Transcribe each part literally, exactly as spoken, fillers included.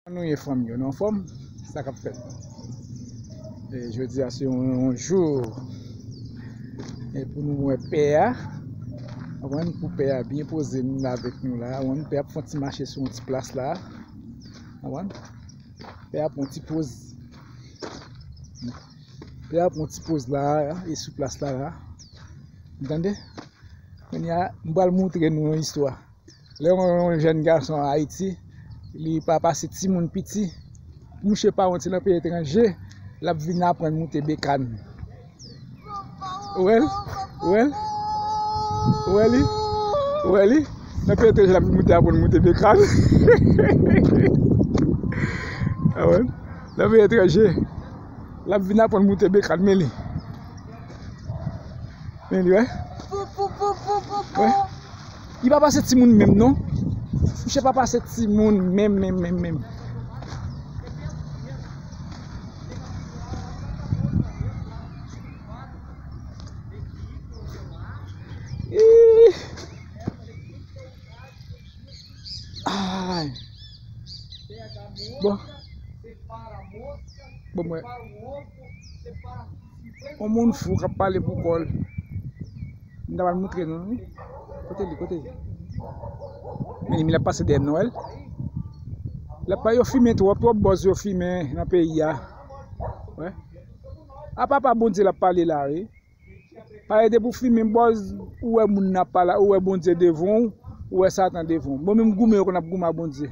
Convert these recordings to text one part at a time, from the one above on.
Kòman nou ye, fanmi yo? Nou anfòm? Sa k ap fèt? E, jodi a se yon, yon jou, e, pou nou wè pè a. Konprann? Pou pè a byen poze nou la avèk nou la. Konprann? Pè a ap fè yon ti mache sou yon ti plas la. Konprann? Pè a pran yon ti poz. Pè a pran yon ti poz la, e sou plas la, la. Ou tande? Kounye a, m pral montre nou yon istwa. Lè yon, yon jèn gason Ayiti, li pa pase timoun piti, pou misye pa wont, se nan peyi etranje, l ap vin aprann moute bekàn. Ou wè l? Ou wè l? Ou wè li? Ou wè li? Nan peyi etranje, l ap vin moute, aprann moute bekàn. A wè l? Nan peyi etranje, l ap vin aprann moute bekàn, men li. Men li, wè. Wè. Li pa pase timoun menm, non. Misye pa pase timoun menm, menm, menm, menm. Ih. Ay. Bon. Bon, mwen. Yon moun fou k ap pale pou kò l. M ta pral montre nou, wi. Kote li, kote li? Men li, men l ap pase dèyè m, non, wè l? L ap pa, yo fimen twòp, twòp bòz yo fimen nan peyi a. Wè. A papa Bondye l ap pale la, wi. Paske depi w fimen bòz, ou wè moun nan ap pale, ou wè Bondye devan w, ou wè Satan devan w. Bon, menm goumen yo konn ap goumen ak Bondye.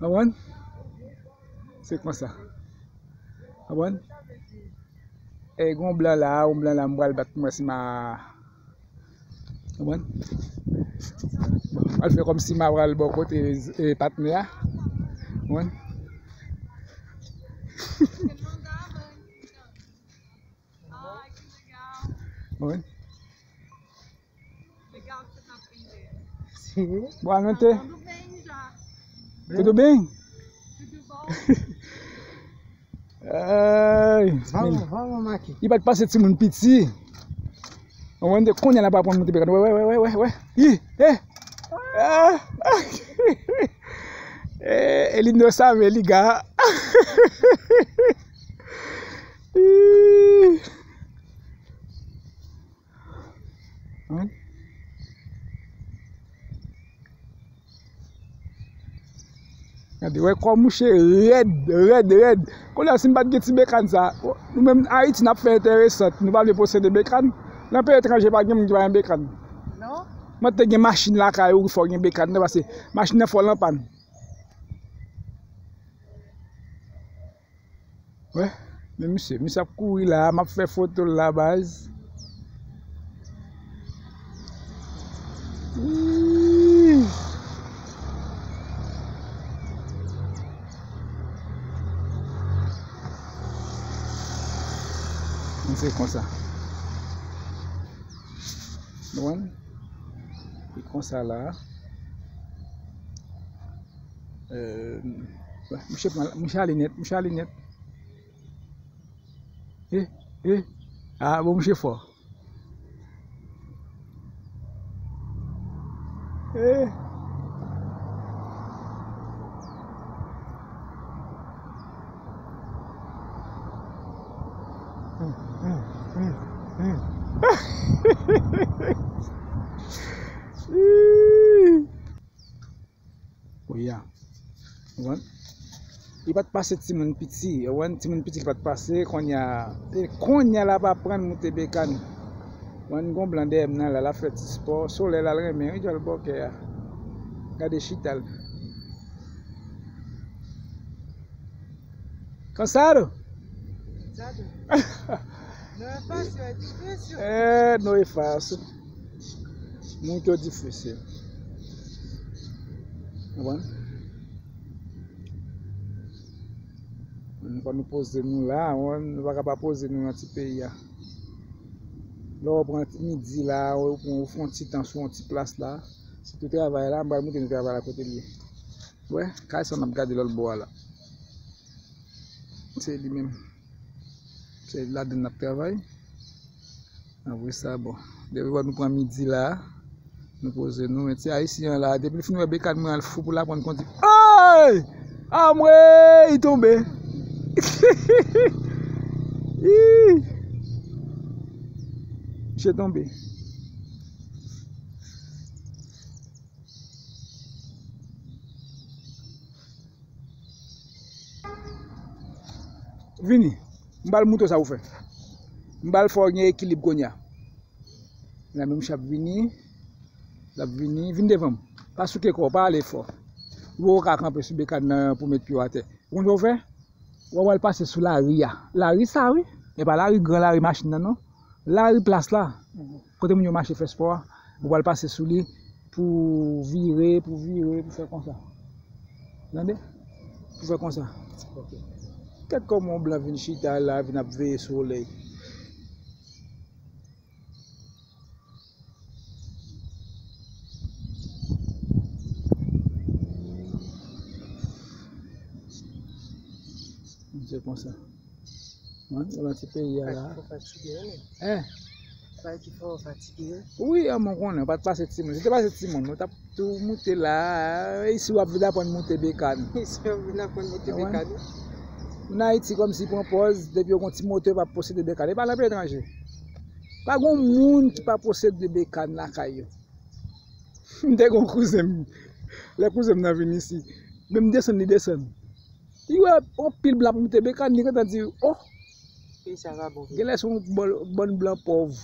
Konprann? Se konsa. Konprann? E, gon blan la, gon blan la, m pral bat pou m wè si m a Konprann? Bon, al fè kòmsi m a pral bò kote, e, patnè a. Konprann? Konprann? Boa noite. Tudo bem? Ay, vamos, vamos, Maki. Li pa t pase timoun piti. Mwen te konnen l ap aprann moute bekàn. Wè, wè, wè, wè, wè, wè. Ih, eh. Ah, ah. Eh, ele não sabe ligar. Ih. Gade, wè kò mouche rèd, rèd, rèd. Kounye a, si m pa t gen ti bekàn sa, nou menm Ayiti n ap fè enteresan, nou pa vle posede bekàn. Nan peyi etranje, pa gen moun ki pa gen bekàn. Non. Mwen te gen machin lakay ou, fò gen bekàn, nan, paske machin nan fò l anpàn. Wè, men misye, misye ap kouri la, m ap fè foto l la, baz. Ih. Men se konsa. Nou konprann? E konsa la. Euh, misye pran, misye ale nèt, misye ale nèt. Eh, eh. Ah, bon, misye fò. Eh. Hum, hum, hum, hum. Ih. Wi a. Ou konprann? Li pa t pase timoun piti. Ou konprann? Timoun piti li pa t pase. Kounye a, e kounye a l ap aprann moute bekàn. Ou konprann? Gon blan dèyè m nan la, l ap fè ti spò. Solèy la, l renmen, wi, djòl bòkè a. Gade chita l. Cansado? Cansado. Não é fácil, é difícil. É, não é fácil. Muito difícil. Konprann? Nou pa nou poze nou la, nou pa ka pa poze nou nan ti peyi a. Lè w pran midi la, ou pran, ou fè yon ti tan sou yon ti plas la, sitou travay la, m pral montre nou travay la kote l ye. Wè, kay sa n ap gade lòt bò a la. Se li menm. Se ladan n ap travay. Apre sa, bon. Depi lè nou pran midi la, Nou poze nou, men ti Ayisyen an la, depi l fin wè Bekan mwen an, l fou pou l aprann kondi. Ey! Anmwey, li tonbe. Ih! Misye tonbe. Vini. M pral moutre w sa pou fè. M pral fè w gen ekilib kounye a. La menm chat vini. L ap vini. Vin devan m. Pa souke kò w, pa ale fò. Ou poko ka kanpe sou Bekan nan pou met pye w atè. Ou konn sa w fè? W ap al pase sou lari a. Lari sa wi. E pa lari gran lari machin nan non. Lari plas la. Kote moun yo mache fè spò a. Ou pral pase sou li pou vire, pou vire, pou fè konsa. Tande? Pou fè konsa. Ok. Gad kòman yon blan vin chita la, vin ap veye solèy. Se konsa. Wi, ou nan ti peyi a la. Fè ki fè w fatige, wi, men. Hein? Fè ki fè w fatige, wi. Wi, a mwen konnen, ou pa t pase timoun. Si w te pase timoun, ou t ap tou moute la. Isi w ap vin aprann moute Bekan. Isi w ap vin aprann moute Bekan, wi. Moun Ayiti kòmsi pran pòz, depi yo gon ti moto, yo pa posede Bekan. E pa nan peyi etranje. Pa gon moun ki pa posede Bekan lakay yo. M te gon kouzen m. Lè kouzen m nan vin isi, men m desann, li desann. Li wè anpil blan ap moute Bekan, li gentan di, oh! Peyi sa va bon vre. Genlè se yon bon, bann blan pòv.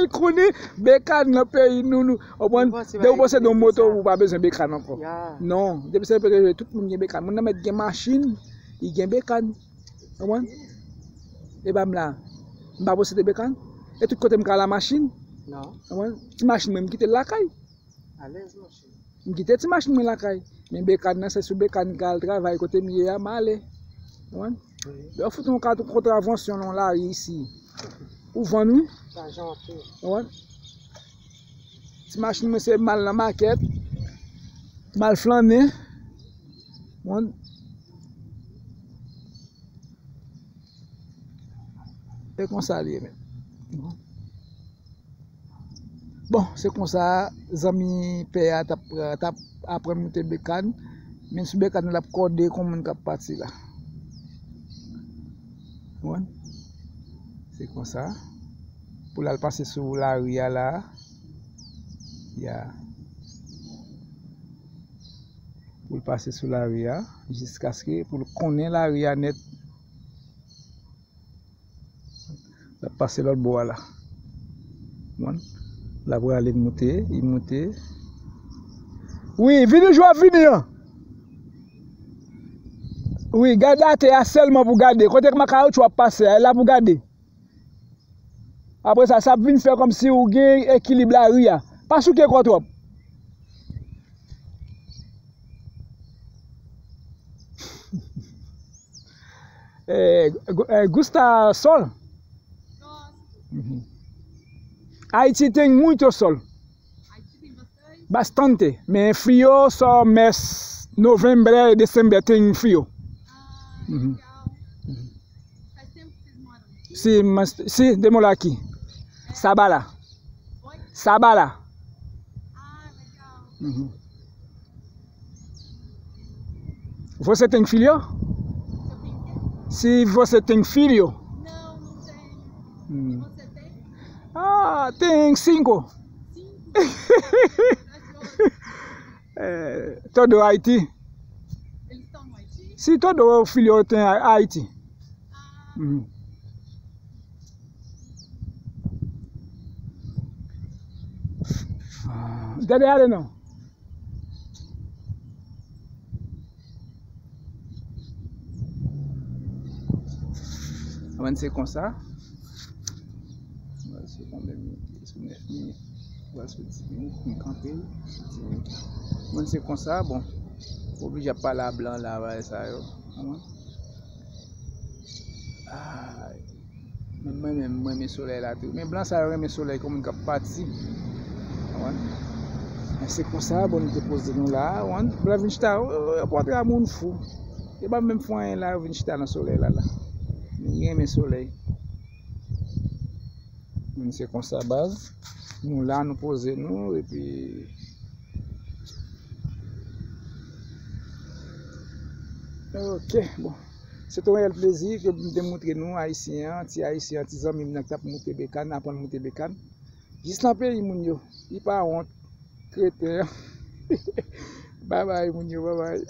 Li konnen Bekan nan peyi nou, nou. Ou konprann? Depi w posede yon moto, ou pa bezwen Bekan ankò. Ya. Non, depi se peyi, tout moun gen Bekan. Moun nan mèt gen machin, li gen Bekan. Ou konprann? E pa m la. M pa posede Bekan. E tout kote m ka al a machin. Non. Ou konprann? Ti machin mwen, m kite l lakay. Alèz, monchè. M kite ti machin mwen lakay. Men Bekan nan, se sou Bekan m ka al travay kote m ye a, m ale. Ou konprann? Wi. Lè yo fout yon kat kontravansyon nan lari isi, ou vann wi. Lajan w ap peye. Ou konprann? Ti machin mwen se m al nan makèt, m al flannen. Ou konprann? E konsa li ye menm. Bon, se konsa zanmi pè a t ap, t ap aprann moute Bekan. Men sou Bekan nan l ap kòde kon moun k ap pati la. Ou konprann? Se konsa. Pou l al pase sou lari a la. Ya. Pou l pase sou lari a, jiskaske pou l konnen lari a nèt. L ap pase lòt bò a la. Bon. L ap rale moute, li moute. Wi, vini jan w ap vini an. Wi, gade atè a sèlman pou gade. Kote kawotchou ap pase a, e la pou gade. Apre sa, sa ap vin fè kòmsi ou gen ekilib lari a. Pa souke kò w twòp. Eh, gu- eh, gusta sol? Gosto. Mhm. Haiti tem muito sol. Haiti tem bastante? Bastante. Mas frio só mês novembro e dezembro tem frio. Ah, uhum, legal. Uhum. Faz tempo que vocês moram aqui? Sim, mas sim, de morar aqui. É? Sabala. Oi? Sabala. Ah, legal. Uhum. Você tem filho? Se eu tenho quê? Se você tem filho? Não, não tenho. Hum. E você tem? Ah, tem cinco. Cinco? Maravilhoso. É, todo Haiti. Eles estão no Haiti? Sim, todo filho tem Ha- Haiti. Ah. Uhum. Ah, gade ale non. Mwen se konsa. Mwen se konbyen minit? Se nèf minit. Mwen se dis minit, m kanpe. Dis minit. Mwen se konsa, bon. Oblije ap pale a blan la, bagay sa yo. Konprann? Ay. Men mwen menm, mwen renmen solèy la tou. Men blan sa yo renmen solèy kon moun k ap pati. Ou konprann? Men se konsa, bon, nou te poze nou la, ou konprann? Blan vin chita, o, o, o, pòtre a moun fou. Yo pa menm fè anyen la, yo vin chita nan solèy la, la. Men yo renmen solèy. Men se konsa, baz. Nou la, nou poze nou, epi. Ok, bon. Se te yon reyèl plezi ke m te montre nou, Ayisyen an, ti Ayisyen an, ti zanmi m nan k t ap moute bekàn, aprann moute bekàn. Jis nan peyi moun yo, li pa wont, kreten an. Babay, moun yo, babay.